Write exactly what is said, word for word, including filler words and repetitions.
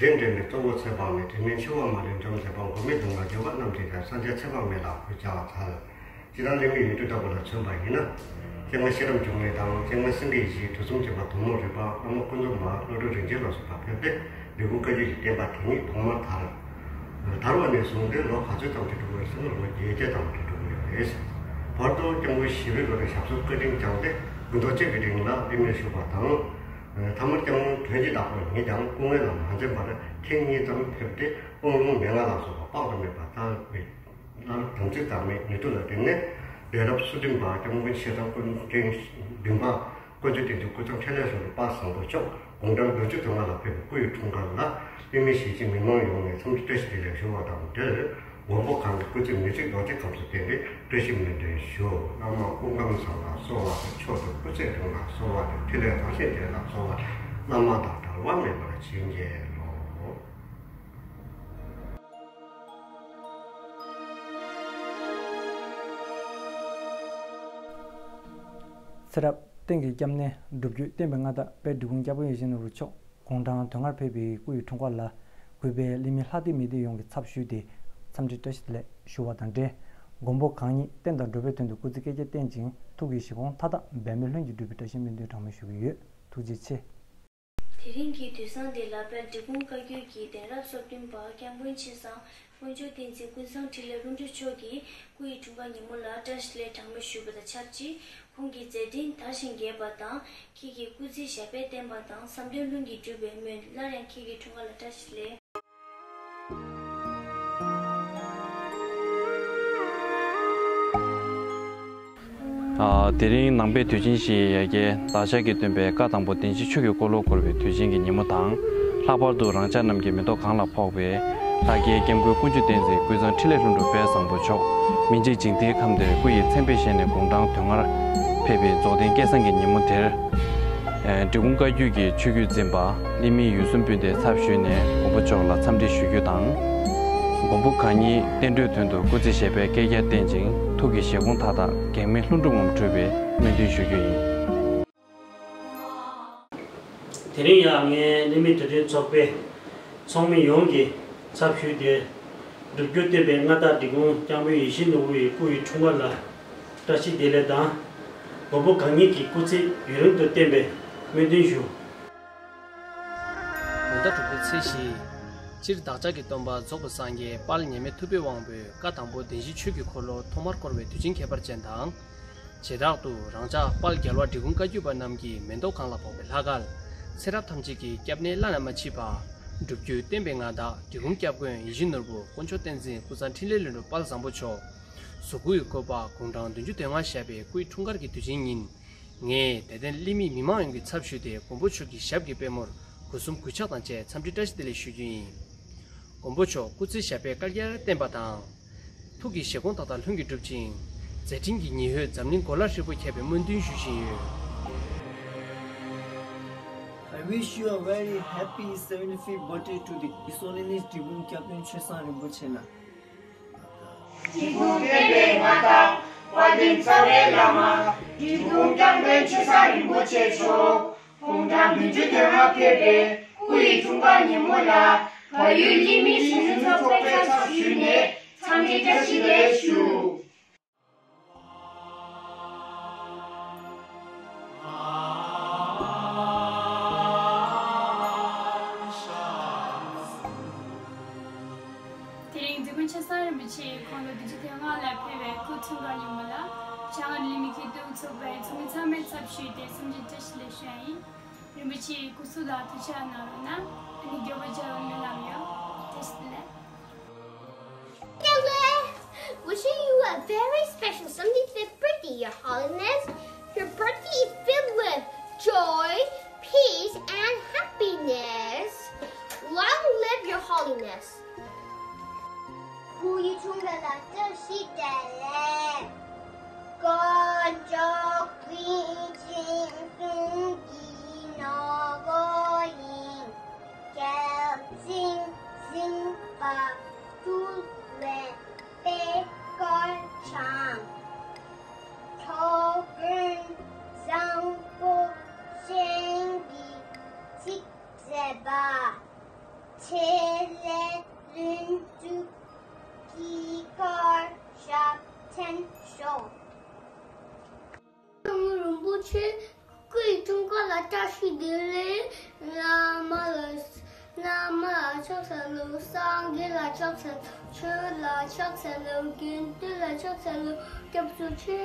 དེ་འདྲ་ནས་གཙོ་བོ་ཚེ་དཔག་མེད་དྲིན་ལན་ཆེ་བ་མ་ལུས་འཇོམས་མཛད་པ་མགོན་མེད་སྡུག་བསྔལ་འཇོམས་པ་རྣམས་ཀྱི་ཀྱང་སངས་རྒྱས་ཚེ་དཔག་མེད་ལ་གུས་ཕྱག་འཚལ། སྤྱིར་བཏང་གླེང་མི་ཡོངས་གྲུབ་ལྟ་བུ་ལ་མཚོན་པ་ཡིན་ན། སྤྱན་སྔ་ཤེས་རབ་འབྱུང་གནས་དང་སྤྱན་སྔ་སེང་གེ་ཡེ་ཤེས་དུས་གསུམ་མཁྱེན་པ་དུང་མོ་རུས་པ་བླ་མ་ཀུན་འཛོམས་མ་བློ་གྲོས་རིན་ཆེན་ལ་སོགས་པ་ཕེབས་ཏེ་འབྲི་གུང་བཀའ་བརྒྱུད་ཀྱི་བསྟན་པ་དེ་ཉིད་ཐོག་མར་དར། དར་བ་ནས་བཟུང་སྟེ་ལོ་ག་ཚོད་ཙམ་ཅིག་འགྲོ་དགོས་ཟེར་ན་ལོ་བརྒྱད་བརྒྱ་ཙམ་ཅིག་འགྲོ་གི་ཡོད་རེད། བར་དུ་སྐྱབས་མགོན་ཞི་བའི་བློ་གྲོས་ཞབས་སོར་བཀའ་དྲིན་བསྐྱངས་ཏེ་དགུ་ཐོག་གཅིག་གི་རིང་ལ་གླེ་མིར་བཞུགས་པ་དང་། ཐ་མར་སྐྱབས་མགོན་དོན་གྱི་བདག་པོ་ངས་ཀྱང་སྐུ་ངལ་ལ་མ་འཛེམས་པར་ཐེངས་གཉིས་ཙམ་ཕེབས་ཏེ་དབང་ལུང་མན་ངག་ལ་སོགས་པ་དཔག་ཏུ་མེད་པ་བསྩལ་བའི་བླ་སློབ་དམ་ཚིག་གཙང་མའི་ནུས་མཐུ་ལ་བརྟེན་ནས་གདན་རབས་སོ་བདུན་པ་སྐྱབས་མགོན་ཆེ་ཚང་སྐུ་ཕྲེང་བདུན་པ་དཀོན་མཆོག་བསྟན་འཛིན་ཀུན་བཟང་འཕྲིན་ལས་ལྷུན་གྲུབ་དཔལ་བཟང་པོ་མཆོག་དགུང་གྲངས་བདུན་ཅུ་དོན་ལྔ་ལ་ཕེབས་པའི་སྐུ་ཡི་འཁྲུངས་སྐར་ལ་གླེ་མི་གཞིས་བྱེས་མི་མང་ཡོངས་ནས་འཚམས་འདྲི་བཀྲ་ཤིས་བདེ་ལེགས་ཞུ་བ་དང་འབྲེལ། མགོན་པོ་གང་གི་སྐུ་ཚེ་མི་ཚེ་རྡོ་རྗེ་ཁམས་སུ་བརྟན་པའི་བཀྲ་ཤིས་སྨོན་འདུན་ཞུ། བླ་མ་སྐུ་ཁམས་བཟང་ལ་གསོལ་བ་དང་། མཆོག་ཏུ་སྐུ་ཚེ་རིང་ལ་གསོལ་བ་དང་། ཕྲིན་ལས་རང་བཞིན་ལྡན་ལ་གསོལ་བ་དང་། བླ་མ་དང་འབྲལ་བ་མེད་པར་བྱིན་གྱིས་རློབས། ཚེ་རབས་གཏན་གྱི་སྐྱབས་གནས་སྒྲུབ་བརྒྱུད་བསྟན་པའི་མངའ་བདག་དཔལ་འབྲི་གུང་སྐྱབས་མགོན་ཡིད་བཞིན་ནོར་བུ་མཆོག་དགུང་གྲངས་དོན་ལྔར་ཕེབས་པའི་སྐུ་ཡི་འཁྲུངས་སྐར་ལ་གུས་པས་གླེ་མི་ལྷ་སྡེ་མི་སྡེ་ཡོངས་ཀྱི་ཚབ་ཞུས་ཏེ་འཚམས་འདྲི་བཀྲ་ཤིས་བདེ་ལེགས་ཞུ་བ་དང་འབྲེལ། མགོན་པོ་གང་ཉིད་བསྟན་དང་འགྲོ་བའི་དོན་དུ་སྐུ་ཚེ་བསྐལ་བརྒྱར་བརྟན་ཅིང་ཐུགས་ཀྱི་བཞེད་དགོངས་མཐའ་དག་འབད་མེད་ལྷུན་གྱིས་འགྲུབ་པའི་བཀྲ་ཤིས་སྨོན་འདུན་གྲངས་མེད་ཞུ་གི་ཡོད། ཐུགས་རྗེ་ཆེ། དེ་རིང་གི་དུས་བཟང་འདི་ལ་དཔལ་འབྲི་གུང་བཀའ་བརྒྱུད་ཀྱི་གདན་རབས་སོ་བདུན་པ་སྐྱབས་མགོན་ཆེ་ཚང་དཀོན་མཆོག་བསྟན་འཛིན་ཀུན་བཟང་འཕྲིན་ལས་ལྷུན་གྲུབ་མཆོག་གི་སྐུ་ཡི་འཁྲུངས་སྐར་ཉིན་མོ་ལ་བཀྲ་ཤིས་བདེ་ལེགས་གྲངས་མེད་ཞུ་བ་དང་ཆབས་ཅིག་ཁོང་གི་མཛད་འཕྲིན་དར་ཞིང་རྒྱས་པ་དང་། ཁྱེད་ཀྱི་སྐུ་ཚེ་ཞབས་པད་བརྟན་པ་དང་བསམ་དོན་ལྷུན་གྱིས་འགྲུབ་པའི་སྨོན། སླར་ཡང་ཁྱེད་ཀྱི་འཁྲུངས་སྐར་ལ་བཀྲ་ཤིས་བདེ་ལེགས། ཨ། དེ་རིང་ནང་པའི་དུས་ཆེན་ཞེས་ཡ་གིའི་བདག་ཅག་གིས་སྟོན་པའི་བཀའ་དང་པོ་བདེན་བཞིའི་ཆོས་ཀྱི་འཁོར་ལོ་བསྐོར་བའི་དུས་ཆེན་གྱི་ཉིན་མོ་དང་། ལྷག་པར་དུ་རང་ཅག་རྣམས་ཀྱི་མེ་ཏོག་གང་ལ་ཕོག་པའི་ལྷ་སྐལ་སྐྱབས་མགོན་དཀོན་མཆོག་བསྟན་འཛིན་ཀུན་བཟང་འཕྲིན་ལས་ལྷུན་གྲུབ་དཔལ་བཟང་པོ་མཆོག་མི་མཇེད་འཇིག་རྟེན་ཁམས་འདིར་སྐུ་ཡི་མཚན་དཔེ་བཞེས་ནས་དགུང་གྲངས་དོན་ལྔར་ཕེབས་པའི་རྫོགས་ལྡན་སྐལ་བཟང་གི་ཉིན་མོ་དེར། ཨེ། འབྲི་གུང་བཀའ་བརྒྱུད་ཀྱི་ཆོས་བརྒྱུད་འཛིན་པ་གླེ་མི་ཡུལ་གསུམ་སྤུན་ཟླའི་ཚབ་ཞུས་ནས་མགོན་པོ་མཆོག་ལ་འཚམས་འདྲི་ཞུ་རྒྱུ་དང་། མགོན་པོ་གང་ཉིད་བསྟན་འགྲོའི་དོན་དུ་སྐུ་ཚེ་ཞབས་པད་བསྐལ་བརྒྱར་བརྟན་ཅིང་ཐུགས་ཀྱི་བཞེད་དགོངས་མཐའ་དག་འགེགས་མེད་ལྷུན་གྲུབ་ངང་འགྲུབ་པའི་སྨོན་འདུན་ཞུ་རྒྱུ་ཡིན། དེ་རིང་ཡང་ངས་གླེ་མི་དུས་དྲན་ཚོགས་པའི་ཚོགས་མི་ཡོངས་ཀྱི་ཚབ་ཞུས་ཏེ། སྒྲུབ་བརྒྱུད་བསྟན་པའི་མངའ་བདག་འབྲི་གུང་སྐྱབས་མགོན་ཡིད་བཞིན་ནོར་བུ་ཡི་སྐུ་ཡི་འཁྲུངས་སྐར་ལ་བཀྲ་ཤིས་བདེ་ལེགས་དང་། མགོན་པོ་གང་ཉིད་ཀྱི་སྐུ་ཚེ་ཡུན་རིང་དུ་བརྟན་པའི་སྨོན་འདུན་ཞུ། བོད་ཟླ་དྲུག་པའི་ཚེས་བཞི། སྤྱིར་བདག་ཅག་གི་སྟོན་པ་རྫོགས་པའི་སངས་རྒྱས་དཔལ་མཉམ་མེད་ཐུབ་པའི་དབང་པོའི་བཀའ་དང་པོ་བདེན་བཞིའི་ཆོས་ཀྱི་འཁོར་ལོ་ཐོག་མར་བསྐོར་བའི་དུས་ཆེན་ཁྱད་པར་ཅན་དང་། བྱེ་བྲག་ཏུ་རང་ཅག་དཔལ་རྒྱལ་བ་འབྲི་གུང་བཀའ་བརྒྱུད་པ་རྣམས་ཀྱི་མེ་ཏོག་གང་ལ་ཕོག་པའི་ལྷ་སྐལ། ཚེ་རབས་ཐམས་ཅད་ཀྱི་སྐྱབས་གནས་བླ་ན་མ་མཆིས་པ། སྒྲུབ་བརྒྱུད་བསྟན་པའི་མངའ་བདག་འབྲི་གུང་སྐྱབས་མགོན་ཡིད་བཞིན་ནོར་བུ་དཀོན་མཆོག་བསྟན་འཛིན་ཀུན་བཟང་འཕྲིན་ལས་ལྷུན་གྲུབ་དཔལ་བཟང་པོ་མཆོག་གཟུགས་སྐུ་ཡི་བཀོད་པ་དགུང་གྲངས་བདུན་ཅུ་དོན་ལྔ་བཞེས་པའི་སྐུའི་འཁྲུངས་སྐར་གྱི་དུས་ཆེན་ཉིན། ངས་དད་ལྡན་གླེ་མི་མི་མང་ཡོངས་ཀྱི་ཚབ་ཞུས་ཏེ་མགོན་པོ་མཆོག་གི་ཞབས་ཀྱི་པད་མོར་སྒོ་གསུམ་གུས་ཕྱག་དང་བཅས་འཚམས་འདྲི་བཀྲ་ཤིས་བདེ་ལེགས་ཞུ་རྒྱུ་ཡིན། མགོན་པོ་མཆོག་སྐུ་ཚེ་ཞབས་པད་བསྐལ་བརྒྱར་བརྟན་པ་དང་། ཐུགས་ཀྱི་བཞེད་དགོངས་མཐའ་དག་ལྷུན་གྱིས་འགྲུབ་ཅིང་། མཛད་འཕྲིན་གྱི་ཉི་འོད་འཛམ་གླིང་གོ་ལ་ཧྲིལ་པོར་ཁྱབ་པའི་སྨོན་འདུན་ཞུ་བཞིན་ཡོད། I wish you a very happy seventy-fifth birthday to the His Holiness འབྲི་གུང་སྐྱབས་མགོན་ཆོས་བཟང་རིན་པོ་ཆེ་ལགས། འབྲི་གུང་བསྟན་པའི་མངའ་བདག་དཔལ་ལྡན་རྩ་བའི་བླ་མ་འབྲི་གུང་སྐྱབས་མགོན་ཆེ་ཚང་རིན་པོ་ཆེ་མཆོག་དགུང་གྲངས་བདུན་ཅུ་དོན་ལྔ་ཕེབས་པའི་སྐུ་ཡི་འཁྲུངས་སྐར་ཉིན་མོ་ལ་བལ་ཡུལ་གླེ་མི་གཞིས་བྱེས་ཚོགས་པའི་ཚབ་ཞུས་ནས་འཚམས་འདྲི་བཀྲ་ཤིས་བདེ་ལེགས་ཞུ། དེ་རིང་འབྲི་གུང་ཆེ་ཚང་རིན་པོ་ཆེ་ཁོང་ལོ་བདུན་ཅུ་དོན་ལྔ་ལ་ཕེབས་པའི་སྐུ་འཁྲུངས་སྐར་ཉིན་མོ་ལ། བྱང་ཨ་རི་གླེ་མི་མཁས་གྲུབ་ཚོགས་པའི་ཚོགས་མི་ཚང་མའི་ཚབ་ཞུས་ཏེ་འཚམས་འདྲི་བཀྲ་ཤིས་བདེ་ལེགས་ཞུ་ཡ་ཡིན། རིན་པོ་ཆེའི་སྐུ་གཟུགས་ལ་ཐུགས་ཅག་གནང་རོགས་གནང་། ཨ་ནི་མགྱོགས་པོ་མཇལ་བར་སྨོན་ལམ་ཡོད། བཀྲ་ཤིས་བདེ་ལེགས། Wishing you a very special seventy-fifth birthday, Your Holiness. Your birthday is filled with joy, peace, and happiness. Long live Your Holiness. སྐུ་ཡི་འཁྲུངས་སྐར་ལ་བཀྲ་ཤིས་བདེ་ལེགས། དཀོན་མཆོག་དབུས་ཆེན་གསུམ་གྱི་ནོར་བུ་ཡིན། རྒྱལ་ཆེན་གཟིམ་པ་སྤྲུལ་པའི་པད་དཀར་འཆང་། ཐོག་ཀུན་ ཆེ། སྐུའི་ཀྲུང་གོ་ལ་བཀྲ་ཤིས་བདེ་ལེགས། བླ་མ་ལ། བླ་མ་ལ་ཕྱག་འཚལ་ལོ། སངས་རྒྱས་ལ་ཕྱག་འཚལ། ཆོས་ལ་ཕྱག་འཚལ་ལོ། དགེ་འདུན་ལ་ཕྱག་འཚལ་ལོ། སྐྱབས་སུ་མཆི།